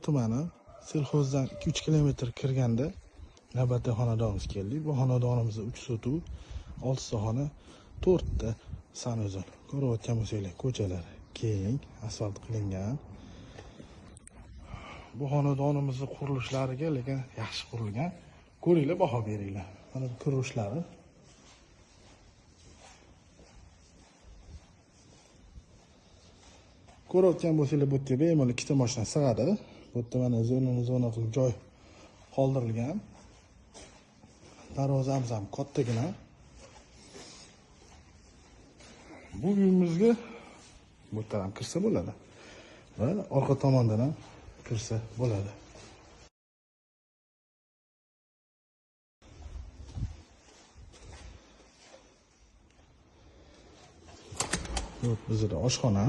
Tumani Selxozdan 2-3 kilometr kirganda navbatdagi xonadonimizga keldik. Bu xonadonimizda 3 sotuv, 6 ta xona, 4 ta sanuzel. Ko'rayotgan bo'lsanglar, ko'chalar keng, asfalt qilingan. Bu xonadonimizning qurilishlariga lekin yaxshi qurilgan. Ko'ringlar, baho beringlar. Mana bu qurilishlari. Ko'rayotgan bo'lsanglar, bu yerga bemalol ikkita mashina sig'adi. Bu yerda mana zona qilib joy qoldirilgan. Darvozamiz ham kattagina. Bu uyimizga bu yerdan ham kirsa bo'ladi va orqa tomondan ham kirsa bo'ladi. Bu bizda oshxona.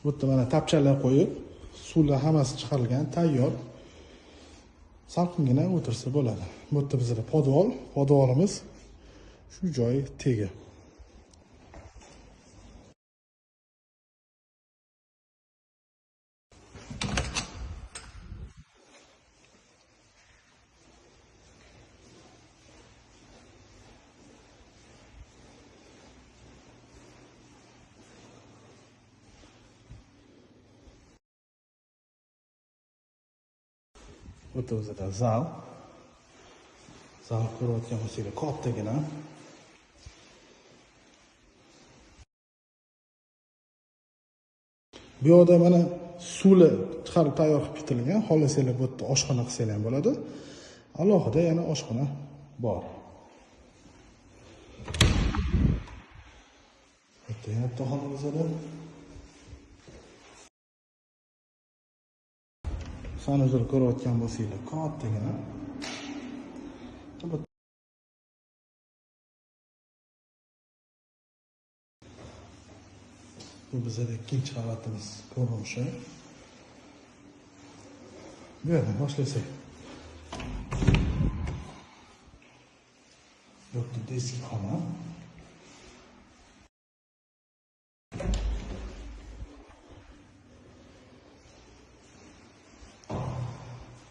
Bu yerda mana tapchalar qo'yib, suvlar hammasi chiqarilgan, tayyor. Salqingina o'tirsa bo'ladi. Bu yerda bizda podvol, podvolimiz shu joyi tegi. Bu yerda bizda zal. Zal ko'rayotgan bo'lsanglar, kattagina. Bu yoqda mana suvlar chiqarib tayyor qilib bitilgan. Xohlasanglar bu yerda oshxona qilsanglar ham bo'ladi. Alohida yana oshxona bor. Bu yerda yana bitta xona bizda. Sanuzel ko'rayotgan bo'lsanglar, kattagina. Bu bizda ikkinchi qavatimiz ko'rinishi. Bu yerdan boshlasak. Bu yerda eski xona.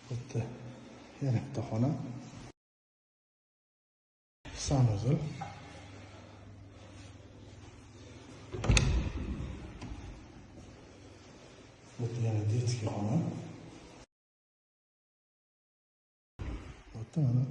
Bu yerda yana bitta xona. Sanuzel. Bu yerda yana detskiy xona. Bu yerda mana